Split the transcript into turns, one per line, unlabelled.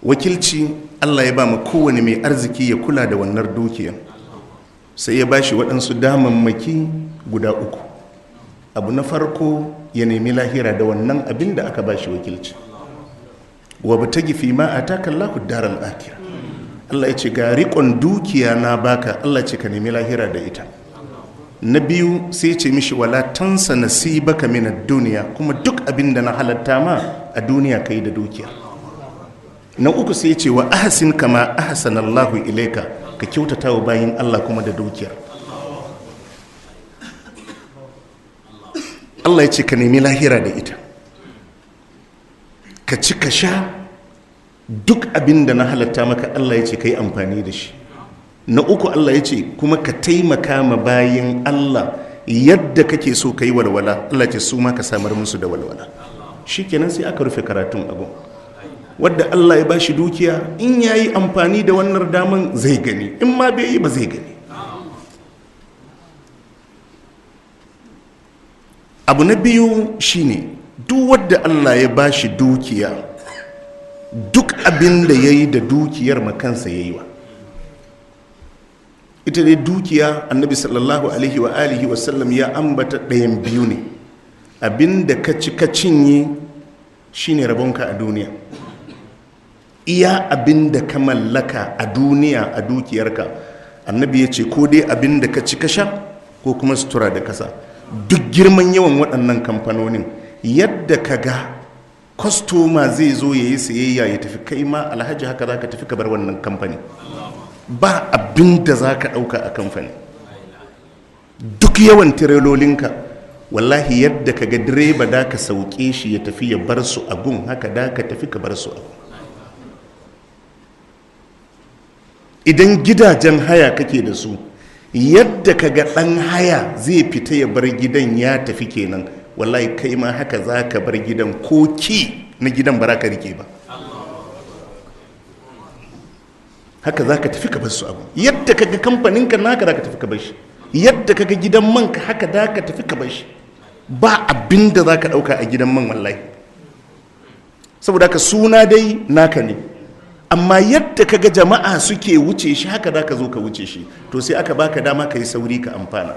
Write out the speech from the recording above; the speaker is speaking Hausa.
Wakilci Allah ya ba ma kowane mai arziki ya kula da wannan dukiyan, sai ya bashi waɗansu damammaki guda uku. Abu na farko, ya nemi lahira da wannan abin da aka bashi wakilci. Wa batagi fi ma ataka Allahu daral akhirah. Allah ya ce ga riƙon dukiya na baka, Allah ce ka nemi lahira da ita. Na biyu sai ce mishi wala tansa nasibaka min ad-dunya, kuma duk abin da na halatta ma a duniya kai da dukiya. Na uku sai ce wa ahsin kama ahsana Allahu ilaika, ka kyautata wa bayin Allah kuma da dukiyar. Allah ya ce ka nemi lahira da ita, ka ci ka sha duk abin da na halatta maka, Allah ya ce ka yi amfani da shi. Na uku Allah ya ce kuma ka taimaka ma bayin Allah yadda kake so ka yi walwala, Allah ya ce su ma ka samar musu da walwala. Shikenan sai aka rufe karatun abun. Wadda Allah ya bashi dukiya, in ya yi amfani da wannan daman zai gani, in ma bai yi ba zai gani. Abu na biyu shine duk wadda Allah ya bashi dukiya, duk abin da ya yi da dukiyar makansa ya yi wa. Ita dai dukiya, annabi sallallahu alaihi wa alihi wasallam ya ambata ɗayan biyu ne. Abin da ka ci ka cinye shine rabonka a duniya. Iya abin da ka mallaka a duniya a dukiyarka, annabi ya ce ko dai abin da ka ci ka sha ko kuma sutura da kasa. Duk girman yawan waɗannan kamfanonin, yadda ka ga kwastoma zai zo ya yi sayayya ya tafi, kai ma alhaji haka za ka tafi ka bar wannan kamfani. Ba abin da za ka ɗauka a kamfani. Duk yawan tirelolinka, wallahi yadda ka ga direba da ka sauke shi ya tafi ya bar su a gun, haka da ka tafi ka bar su a gun. Idan gidajen haya kake da su, yadda ka ga ɗan haya zai fita ya bar gidan ya tafi kenan, wallahi kai ma haka za ka bar gidan, ko ki na gidan ba za ka rike ba, haka za ka tafi ka bar su abu. Yadda ka ga kamfaninka naka za ka tafi ka bar shi, yadda ka ga gidan manka haka za ka tafi ka bar shi. Ba abin da za ka ɗauka a gidan man wallahi. Saboda haka suna dai naka ne, amma yadda ka ga jama'a suke wuce shi haka za ka zo ka wuce shi. To sai aka baka dama ka yi sauri ka amfana.